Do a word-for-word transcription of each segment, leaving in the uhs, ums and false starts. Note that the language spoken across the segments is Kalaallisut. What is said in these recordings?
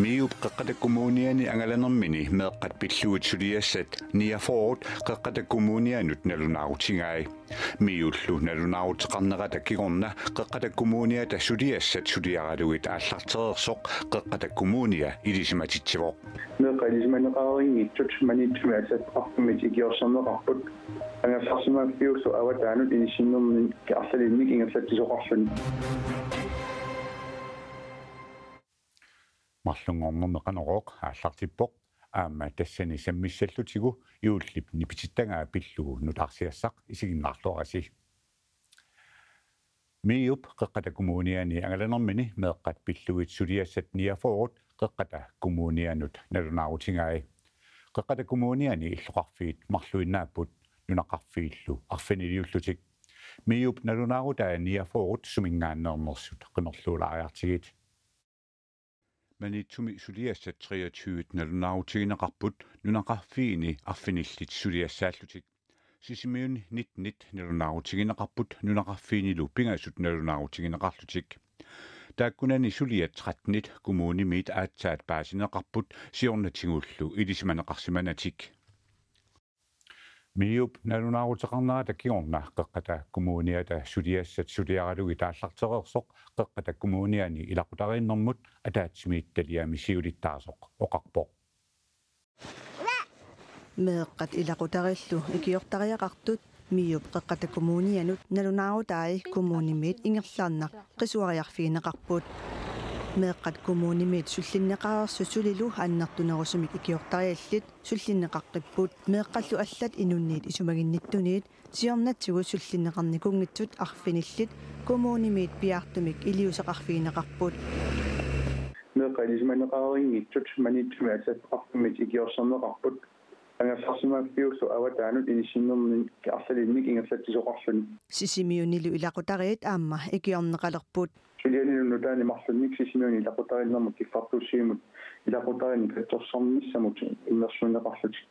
MIO-p Qeqqata Kommuniani angalanermini meeqqat pillugit suliassat niogfyrre Qeqqata Kommunianut nalunaarutigai. MIO-llu nalunaaruteqarnerata kingorna Qeqqata Kommuniata suliassat suliaralugit aallartereersoq Qeqqata Kommunia ilisimatitsivoq. Meeqqat ilisimaneqareerinngitsut Maniitsumi asaqqarfimmit ikiorserneqarput, angerlarsimaffiullu avataanut inissinnernik arlalinnik ingerlatsisoqarluni. Marlunngornermi Qanorooq aallartippoq, aamma tassani sammissallutigu juullip nipitittagaa pillugu nutaarsiassaq isiginnaarluarisi. MIO-p Qeqqata Kommuniani angalanermini meeqqat pillugit suliassat niogfyrre Qeqqata Kommunianut nalunaarutigai. Qeqqata Kommuniani illoqarfiit marluinnaapput nunaqarfiillu arfiniliullutik. MIO-p nalunaarutai niogfyrre suminngaanneernersut qimerluulaariartigit. Maniitsumi suliassat treogtyve nalunaarutigineqarput nunaqarfiini arfinillit suliassaallutik. Sisimiuni nittenit nalunaarutigineqarput nunaqarfiinilu pingasut nalunaarutigineqarlutik. Taakkunani suliat trettenit kommunimiit aatsaat paasineqarput siornatigullu ilisimaneqarsimanatik. MIO-p nalunaaruteqarnerata kingorna Qeqqata Kommuniata suliassat suliaralugit aallartereersoq Qeqqata Kommuniani ilaqutariinnermut ataatsimiititaliami taliami siulittaasoq oqarpoq. Meeqqat ilaqutariillu ikiortariaqartut MIO-p Qeqqata Kommunianut nalunaarutai kommunimiit ingerlaannaq qisuariarfigineqarput. Meeqqat kommunimiit sullinneqareersut sulilu annertunerusumik ikiortariallit sullinneqaqqipput. Meeqqallu allat inunniit isumaginnittunit siornatigut sullinneqarnikunngitsut arfinillit kommunimiit piaartumik iliuuseqarfigineqarput. Meeqqat ilisimaneqareerinngitsut Maniitsumi asaqqarfimmit ikiorserneqarput, angerlarsimaffiullu avataanut inissinnernik arlalinnik ingerlatsisoqarluni. Sisimiunilu ilaqutariit aamma ikiorneqalerput. Sulianilu nutaanik marlunnik Sisimiuni ilaqutariinnermut kiffartuussivimmut ilaqutariinnik katsorsarnissamut innersuunneqarlutik.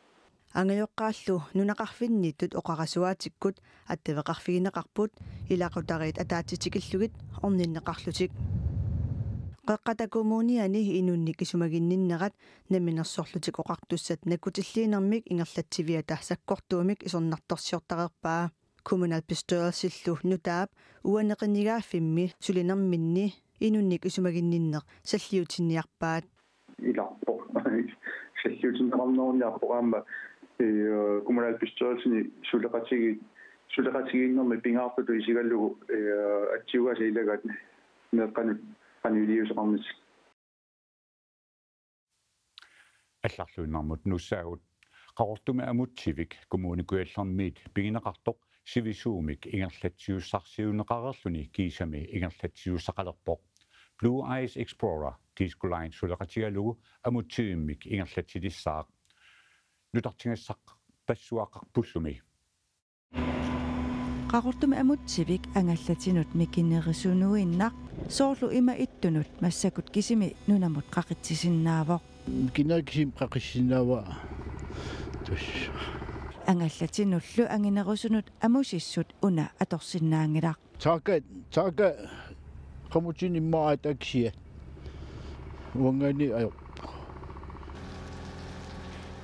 Angajoqqaallu nunaqarfinniittut oqarasuaatikkut attaveqarfigineqarput ilaqutariit ataatsip tikillugit orninneqarlutik. Qeqqata Kommuniani inunnik isumaginninnerat Namminersorlutik Oqartussat nakkutilliinermik ingerlatsiviata sakkortuumik isornartorsiortareerpaa. Kommunalbestyrelsillu nutaap uani qinigaaffimmi sulinerminni inunnik isumaginninneq salliutinniarpaat. Ilarpoq. Salliutinneqarnerunniarpoq aamma, eh, kommunalbestyrelsini suleqatigi-, suleqatigiinnermi pingaartutut isigalugu, eh, atsiugaasa ilagaat meeqqanut qanoq iliuuseqarnissaat. Allarluinnarmut nuussaagut. Qaqortumi Amutsivik Kommune Kujallermiit pigineqartoq sivisuumik ingerlatsiussarsiuneqareerluni kiisami ingerlatsiussaqalerpoq. Blue Ice Explorer Disco Line suleqatigalugu Amutsivimmik ingerlatsilissaaq. Nutartigassarpassuaqarpullumi. Qaqortumi Amutsivik angallatinut mikinerisunuinnaq soorlu ima ittunut massakkut kisimi nunamut qaqitsisinnaavoq. Mikinerit kisimi qaqissinnaavaa. Tassa. Angallatinullu anginerusunut amusissut una atorsinnaanngilaq. Taaka, taaka, qamutsini immaqa taxia. Uangaani ajo.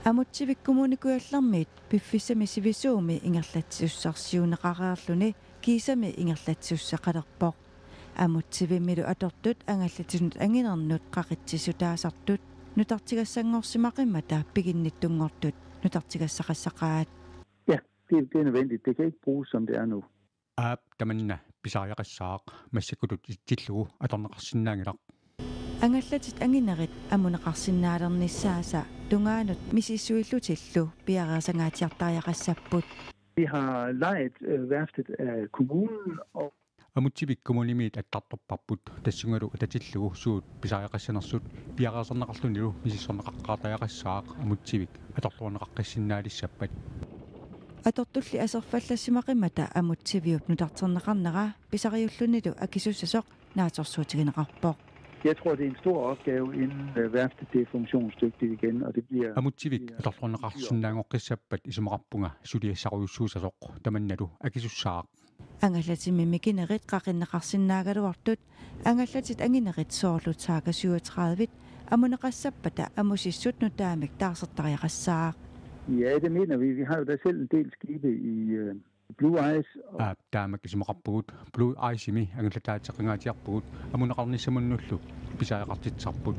Amutsivik Kommune Kujallermiit piffissami sivisuumi ingerlatsisussarsiuneqareerluni kiisami ingerlatsisussaqalerpoq. Amutsivimmilu atortut angallatinut anginernut qaqitsissutaasartut nutartigassanngorsimaqimmata piginnittunngortut nutartigassaqassaqaat. Ja, det, det er nødvendigt. Det kan ikke bruges, som det er nu. Aap, tamanna pisariaqassaaq, massakkutut itsillugu atorneqarsinnaanngilaq. Angallatit anginerit amuneqarsinnaalernissaasa tungaanut misissuillutillu piareersangaatsiartariaqassapput. Vi har lejet, øh, værftet af kommunen, og Amutsivik kommunimiit attartorparput, tassungalu atatillugu suut pisariaqassanersut piareersarneqarlunilu misissorneqaqqaartariaqassaaq Amutsivik atorluarneqaqqissinnaalissappat. Atortulli aserfallassimaqimmata Amutsiviup nutarterneqarnera pisariullunilu akisussasoq naatsorsuutigineqarpoq. Jeg tror, det er en stor opgave, inden, øh, værftet det er funktionsdygtigt igen, og det bliver Amutsivik atorluarneqarsinnaanngoqqissappat isumaqarpunga suliassarujussuussasoq, tamannalu akisussaaq. Angallatimmi mikinerit qaqinneqarsinnaagaluartut angallatit anginerit soorlu Saga syvogtredive Amuneqassappata amusissut nutaamik taarsertariaqassaaq. Ja, det mener vi. Vi har jo da selv en del skibe i øh, Blue Eyes. Og Aap, taamak isumaqarpugut. Blue Eyesimi angallataateqangaatsiarpugut, amuneqarnissaminullu pisariaqartitsisarput.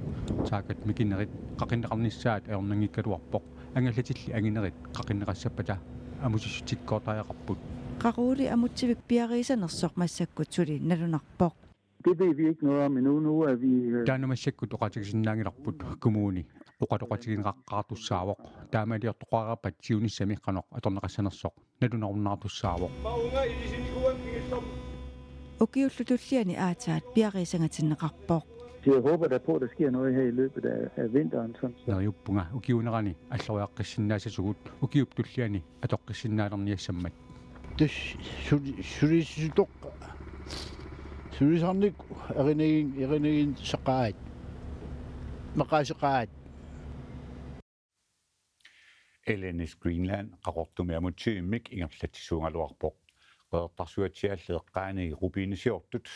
Saakat mikinerit qaqinneqarnissaat ajornanngikkaluarpoq. Angallatilli anginerit qaqinneqassappata amusissutikkoortariaqarput. Qaquuli amutsivik piariisanersoq massakkut suli nalunarpoq. Det ved vi ikke noget om endnu. Nu er vi... Øh, Taanna massakkut oqaatigisinnaanngilarput, kommuni oqaloqatigineqaqqaartussaavoq. Taamaaliortoqareerpat siunissami qanoq atorneqassanersoq nalunarunnaartussaavoq. Ukiullu tulliani aatsaat piariisangatinneqarpoq. Så jeg håber da på, at der sker noget her i løbet af, af vinteren. Sådan, så. Neriuppunga ukiuunerani alloriaqqissinnaassasugut ukiup tulliani atoqqissinnaalerniassammat. Tassa suli-, sulissutoq. Sulisarnik erinagin-, erinagin saqaat. Maqaasaqaat. L N S Greenland Qaqortumi amutsivimmik ingerlatsisuugaluarpoq. Qeqertarsuatsiaalli eqqaanni rubinisiortut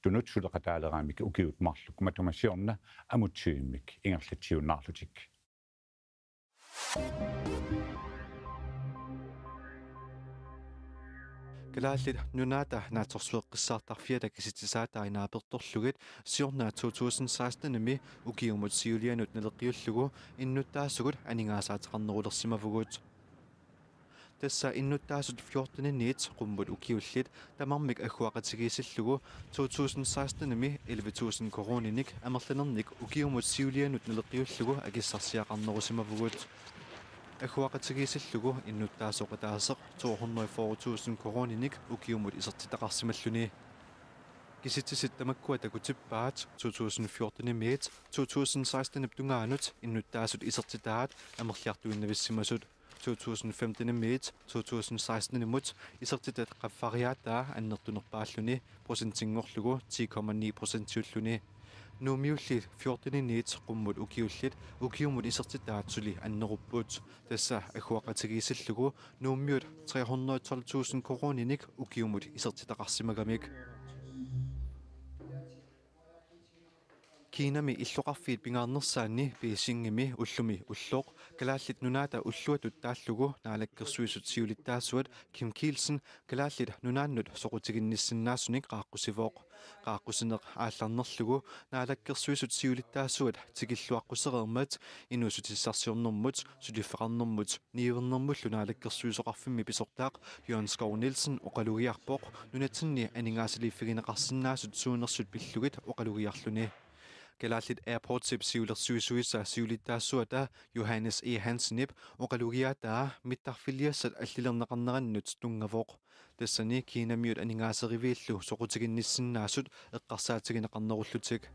tunut suleqataaleraamik ukiut marluk matuma siorna amutsivimmik ingerlatsiuunnaarlutik. Kalaallit Nunaata Naatsorsueqqissaartarfiata kisitsisaatai naapertorlugit siorna to tusind seksten-imi ukiumut siulianut naleqqiullugu innuttaasugut aningaasaateqarnerulersimavugut. Tassa innuttaasut fjorten-iniit qummut ukiullit tamarmik agguaqatigiissillugu to tusind seksten-imi elleve tusind koruuninik amerlanernik ukiumut siulianut naleqqiullugu akissarsiaqarnerusimavugut. Agguaqatigiissillugu innuttaasoq ataaseq to hundrede og fyrre tusind koruuninik ukiumut isertitaqarsimalluni. Kisitsisit tamakkua takutippaat to tusind fjorten-imiit to tusind seksten-ip tungaanut innuttaasut isertitaat amerliartuinnavissimasut. To tusind femten-imiit to tusind seksten-imut isertitat qaffariaataa annertunerpaalluni procentinngorlugu ti komma ni procentiulluni. Nuummiulli fjorten-iniit qummut ukiullit ukiumut isertitaat suli annerupput. Tassa agguaqatigiissillugu Nuummiut tre hundrede og tolv tusind koruuninik ukiumut isertitaqarsimagamik. Kinami illoqarfiit pingaarnersaanni Beijingimi ullumi ulloq Kalaallit Nunaata ulluatut taallugu Naalakkersuisut siulittaasuat Kim Kielsen Kalaallit Nunaannut soqutiginnissinnaasunik qaaqqusivoq. Qaaqqusineq aallarnerlugu Naalakkersuisut siulittaasuat tikilluaqqusereermat inuussutissarsiornermut, suliffeqarnermut niuernermullu naalakkersuisoqarfimmi pisortaaq Jørgen Skov Nielsen oqalugiarpoq nunatsinni aningaasaliiffigineqarsinnaasut suunersut pillugit oqalugiarluni. Kalaallit Airportsip siulersuisuisa siulittaasuata Johannes E. Hansenip oqalugiaataa mittarfiliassat allilerneqarnerannut tunngavoq. Tassani Kinamiut aningaaseriviillu soqutiginnissinnaasut eqqarsaatigineqarnerullutik.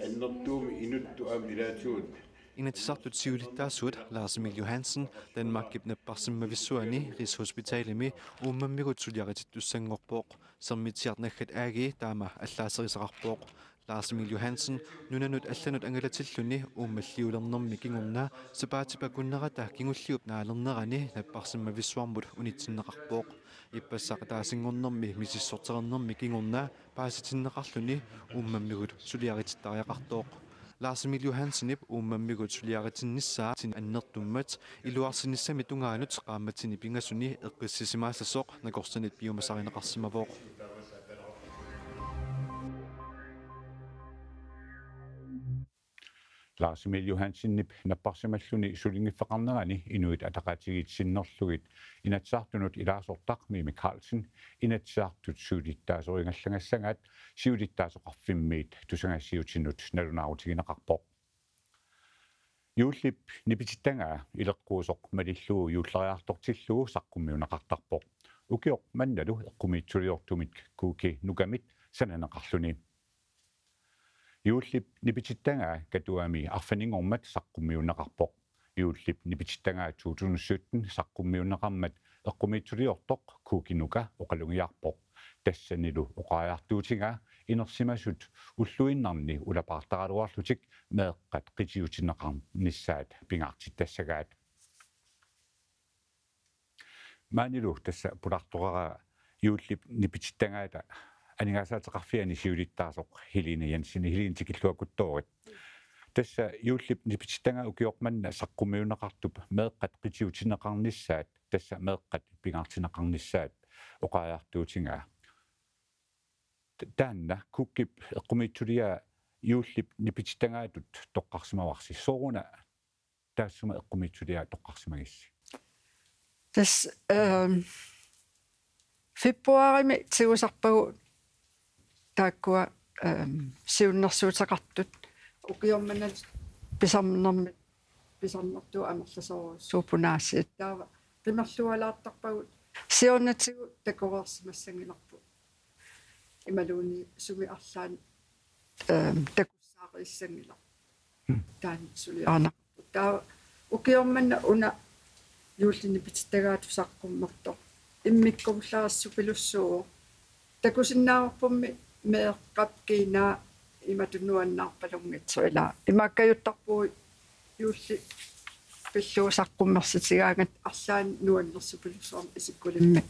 Annertuumik inuttut aamma ilaatigut. Inatsisartut siulittaasuat Lars Emil Johansen Danmarkip napparsimmavissuani Rigshospitalimi uummammigut suliaritittussanngorpoq. Sermitsiaq Naggat A/S taama allaaserisaqarpoq. Lars Emil Johansen nunanut allanut angalatilluni uummalliulernermi kingorna sapaatip akunnerata kingulliup naalernerani napparsimmavissuarmut unitsinneqarpoq. Ippassaq ataasinngornermi misissortereernermi kingorna paasitinneqarluni uummammigut suliaritittariaqartoq. Lars Emil Johansenip uummammigut suliaritinnissaa annertuummat iluarsinissamit tungaanut qaammatini pingasuni eqqissisimaassasoq nakorsanit piumasarineqarsimavoq. Lars Emil Johansenip napparsimalluni sulinngiffeqarnerani Inuit Ataqatigiit sinnerlugit Inatsisartunut ilaasortaq Mimi Karlsen Inatsisartut siulittaasorigallassagaat siulittaasoqarfimmiit tusagassiutinut nalunaarutigineqarpoq. Juullip nipitittagaa ileqquusoq malillugu juulleriartortillugu saqqummiunneqartarpoq. Ukioq mannalu eqqumiitsuliortumit Kuki Nukamit sananeqarluni. Juullip nipitittagaa Katuami arfininngormat saqqummiunneqarpoq. Juullip nipitittagaa to tusind sytten saqqummiunneqarmat eqqumiitsuliortoq Kuki Nuka oqalugiarpoq. Tassanilu oqariartuutigaa inersimasut ulluinnarni ulapaartaraluarlutik meeqqat qitiutinneqarnissaat pingaartittassagaat. Maanilu tassa pulartoqaraa juullip nipitittagaata aningaasaateqarfiani siulittaasoq Helene Jensen. Helene, tikilluakuttoorit. Tassa juullip nipitittagaat ukioq manna saqqummiunneqartup meeqqat qitiutinneqarnissaat, tassa meeqqat pingaartinneqarnissaat oqariartuutigaa. Taanna Cookip eqqumiitsuliaa juullip nipitittagaatut toqqarsimavarsi. Sooruna taassuma eqqumiitsuliaa toqqarsimagissi? Tassa, ehm, februarimi tigusarpagut taakkua, ehm, siunnersuuteqartut ukioq manna pisarnermi, pisarnertut amerlasoorujussuupput naasiit. Taava qimerlualaartarpagut siornatigut takoreersimassanngilarput. Imaluunniit sumi arlaanni, ehm, takussaarissanngilarput. Taanna suliaana. Taava ukioq manna una juullip nipitittagaatut saqqummertoq immikkuullarissupilussuuvoq. Takusinnaavarpummi meeqqap kiinaa imatut nuannaarpalunngitsoq, ilaa. Imaakkajuttarpugut juulli pillugu saqqummersitigaangat arlaannik nuannersupilussuarmik isikkulimmik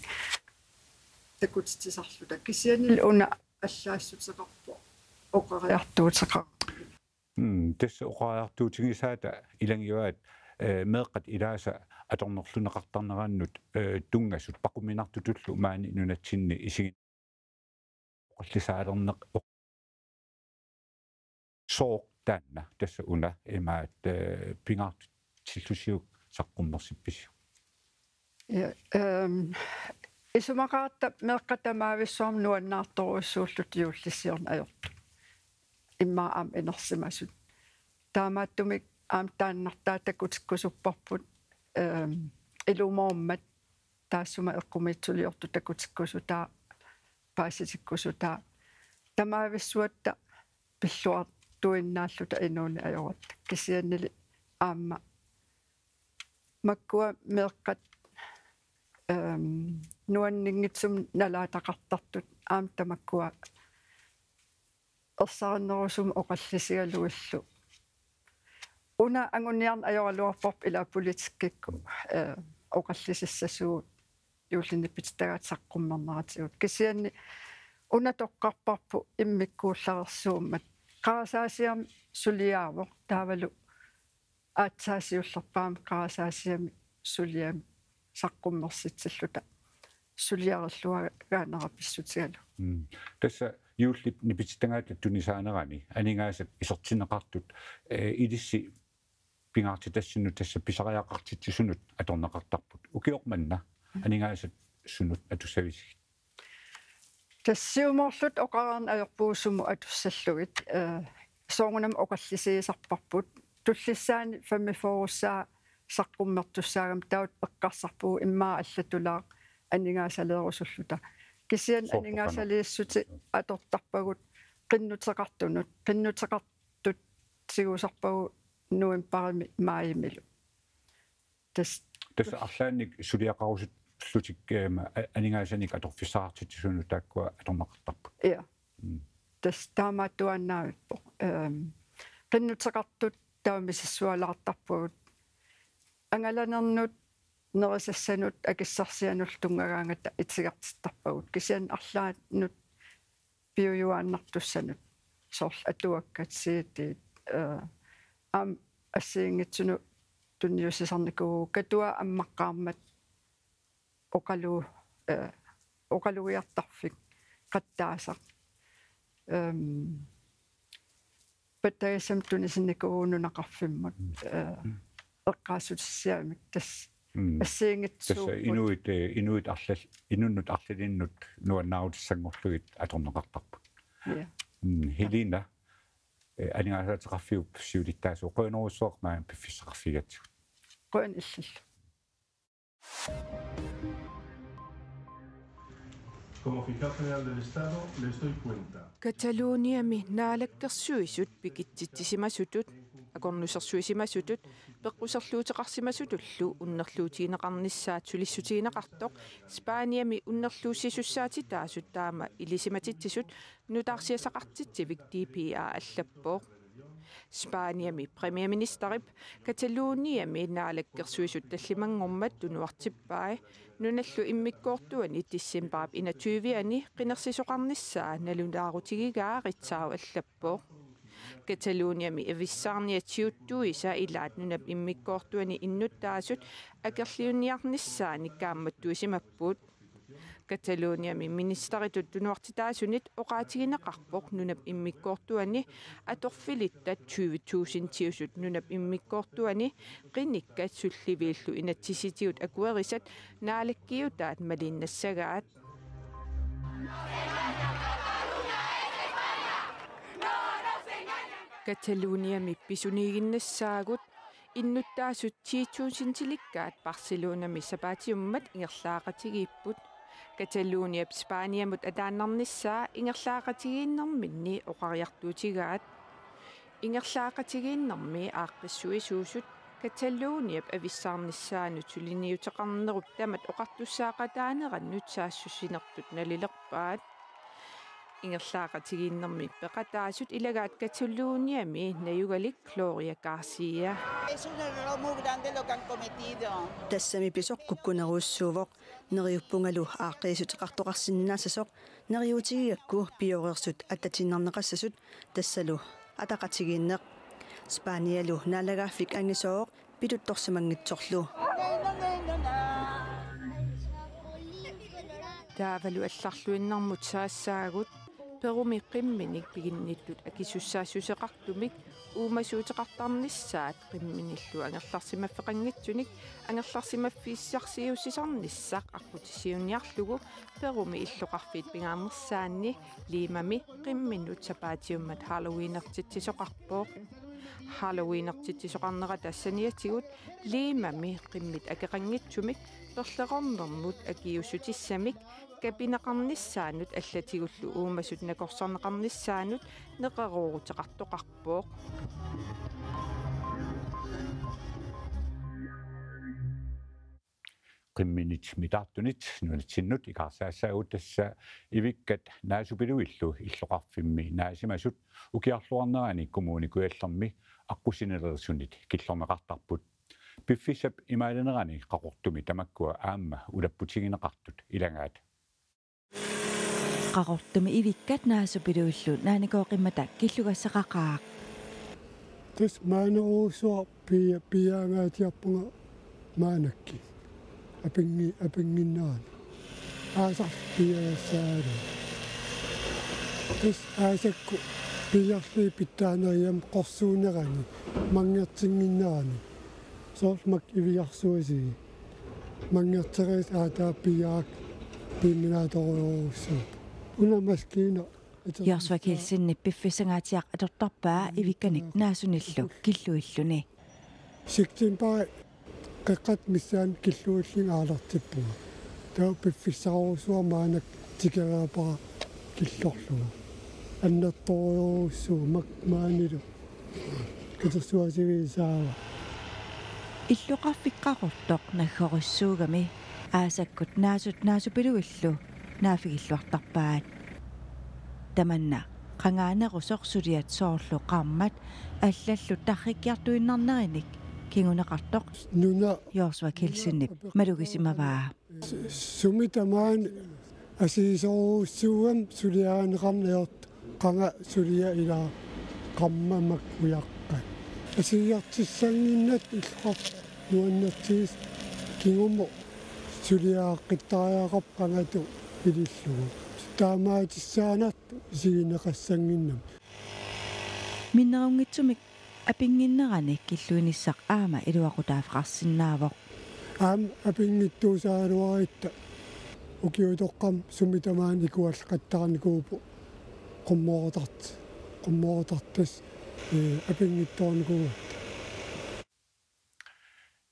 takutitsisarluta. Kisiannili una allaassuteqarpoq oqariartuuteqarami. Mm, tassa oqariartuutigisaata ilagivaat, eh, meeqqat ilaasa atornerlunneqartarnerannut, eh, tunngasut paquminartutullu maani nunatsinni isigi- oqallisaalerneq-, sooq taanna tassa una imaat, eh, pingaartillusiuk saqqummersippisiuk? Ja, ehm, isumaqaratta meeqqat tamaavissuarmik nuannaartorujussuullutik juullissiorneq ajortut. Immaqa aamma inersimasut. Taamaattumik aamma taannartaa takutikkusupparput, ehm, ilumoormat taassuma eqqumiitsuliortut takutikkusutaa, paasitikkusutaa, tamaavissuatta pilluartuinnaalluta inuuneq ajoratta. Kisiannili aamma makkua meeqqat, ehm, nuanninngitsumik nalaataqartartut aamma tamakkua ersarinnerusumik oqallisigalugillu. Una anguniarneq ajoraluarparput ilaa politikkikkut, eh, oqallisissasugut juullip nipitittagaatut saqqummerneratigut. Kisianni una toqqarparput immikkuullarersuummat. Qarasaasiami suliaavoq taavalu aatsaat siullerpaamik qarasaasiami suliami saqqummersitsilluta suliarilluagaanera pissutigalugu. Mm. Tassa juullip nipitittagaatut tunisaanerani aningaasat isertinneqartut, eh, ilissi pingaartitassinnut tassa pisariaqartitsisunut atorneqartarput. Ukioq manna aningaasat sunut atussavisigit? Tassa siumoorluta oqareerneq ajorpugut sumut atussallugit, eh, soorunami oqallisigisarparput. Tullissaani femogfyrreussaa saqqummertussaagami taava eqqarsarpugut immaqa allatulaaq aningaasaleerusulluta. Kisianni soorlu qanoq aningaasaliissutit atortarpagut qinnuteqartunut, qinnuteqartut tigusarpagut novembarimi maajimilu. Tassa, tassa arlaannik suliaqarusutullutik, ehm, a-, aningaasanik atorfissaqartitsisunut taakkua atorneqartarput. Ja. Mm. Tassa taamaattuaannavippoq. Ehm, qinnuteqartut taava misissualaartarpagut. Angalanernut, nerisassanut, akissarsianullu tunngagaangata itigartittarpagut. Kisianni arlaannut piujuaannartussanut. Soorlu atuakkat, C D-t, eh, aamma assigiinngitsunut tunniussisarnikuuvugut, Katuap ammaqqaarmat oqalu-, eh, oqalugiartarfik qattaasaq. Ehm, pattagissamik tunisinnikuuvugut nunaqarfimmut, eh, eqqaassutissiamik tassa. Mm. Assigiinngitsuupput. Tassa inuit, eh, inuit arlal-, inunnut arlalinnut nuannaarutissanngorlugit atorneqartarput. Ja. Mm, Helena, eh, aningaasaateqarfiup siulittaasuuvoq, qujanarsuaq maani piffissaqarfigigatsigut. Qujanaq illillu. Como fiscal general del Estado les doy cuenta. Kataloniami naalakkersuisut pikitsitsisimasutut, akornusersuisimasutut, peqquserluuteqarsimasutullu unnerluutigineqarnissaat sulissutigineqartoq Spaniami unnerluussisussaatitaasut taama ilisimatitsisut nutaarsiassaqartitsivik D P A allappoq. Spaniami premierministerip Cataloniami naalakkersuisut tallimanngormat tunuartippai nunallu immikkoortuani decembarip enogtyve-ani qinersisoqarnissaa nalunaarutigigaa Ritzau allappoq. Cataloniami avissaarniat siuttuisa ilaat nunap immikkoortuani innuttaasut akerliunniarnissaannik kaammattuisimapput. Cataloniami ministeritut tunuartitaasunit oqaatigineqarpoq nunap immikkoortuani atorfilittat tyve tusindiusut nunap immikkoortuani qinikkat sulliviillu inatsisitigut akuerisat naalakkiutaat maliinnassagaat. Cataloniami pisuniiginnassaagut innuttaasut ti tusindilikkaat Barcelonami sapaatiummat ingerlaaqatigiipput. Cataloniap Spaniamut ataannarnissaa ingerlaaqatigiinnerminni oqariartuutigaat. Ingerlaaqatigiinnermi aaqqissuisuusut Cataloniap avissaarnissaanut suliniuteqarnerup tamat oqartussaaqataanerannut saassussinertut nalilerpaat. Ingerlaaqatigiinnermi peqataasut ilagaat Cataloniami najugalik Gloria Garcia. Es un error muy grande lo que han cometido. Tassami pisoq kukkunerujussuuvoq, neriuppungalu aaqqiissuteqartoqarsinnaassasoq, neriuutigigakku pioreersut attatiinnarneqassasut, tassalu ataqatigiinneq. Spanialu naalagaaffik angisooq pituttorsimanngitsorlu. Taavalu allarluinnarmut saassaagut, Perumi qimminik piginnittut akisussaassuseqartumik uumasuuteqartarnissaat qimminillu angerlarsimaffeqanngitsunik angerlarsimaffissarsiuussisarnissaq aqqutissiuunniarlugu Perumi illoqarfiit pingaarnersaanni Limami qimminut sapaatiummat Halloweenertitsisoqarpoq. Halloweenertitsisoqarnerata saniatigut Limami qimmit akeqanngitsumik perlerornermut akiuussutissamik kapineqarnissaannut allatigullu uumasut nakorsarneqarnissaannut neqerooruteqartoqarpoq. Qimminit mitaartunit nunatsinnut ikaarsaassagut, tassa ivikkat naasupiluillu illoqarfimmi naasimasut ukiarluarnerani Kommune Kujallermi aqqusinelersunit killorneqartarput. Piffissap imaalinerani Qaqortumi tamakkua aamma ulapputigineqartut ilagaat. Qaqortumi ivikkat naasupiluillu naanikoqimmata killugassaqaqaaq. Tassa maanerujussuaq pia-, piaangaatsiarpunga maannakkut. Apinngi-, apinnginnerani. Aasaq piagassaarluni. Tassa aasakkut piiarlugit pitsaanerigami qorsuunerani, manngertinnginnerani. Soorlu makku ivigarsuasii. Manngerteriis aataap piiarakku piiminaattorujorujussuuvoq. Una maskiina. Joshua Kielsenip piffissangaatsiaq atortarpaa ivikkanik naasunillu killuilluni. Septembarip qeqqata missaani killuillunga aalartippunga. Taava piffissarujussuaq maannakkut tikeraapara killorlugu. Annertoorujussuuvoq maanilu. Katersugaasiviisaava. Illoqarfik Qaqortoq naggorissuugami aasakkut naasut naasupiluillu naaffigilluartarpaat. Tamanna qangaanerusoq suliat soorlu qarmat allallu tarrikkiartuinnarnerinik kinguneqartoq. Nuna. Joshua Kielsenip malugisimavaa. Sumi tamaani assigisorujussuugami suliarineqarneq ajortoq, qanga suliaq ilaa qarmat makku ujaqqat. Assigiartissannginnatta illoqarfik nuannertigisoq, kingumut suliareqqittariaqarpoq qangatut ilillugu. Taamaatissaanartoq isigineqassannginnami. Minnerunngitsumik apinnginnerani killuinissaq aamma iluaqutaaffeqarsinnaavoq. Aamma apinngitsuusaagaluarutta ukiutoqqami sumi tamaani ikualleqattaarnikuupput qummoortart-, qummoortartut, ee, apinngitsoornikuugatta.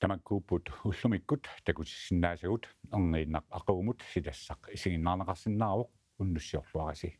Tamakkuupput ullumikkut takutissinnaasagut. Erniinnaq aqagumut sitassaq isiginnaarneqarsinnaavoq, unnussiorluarisi.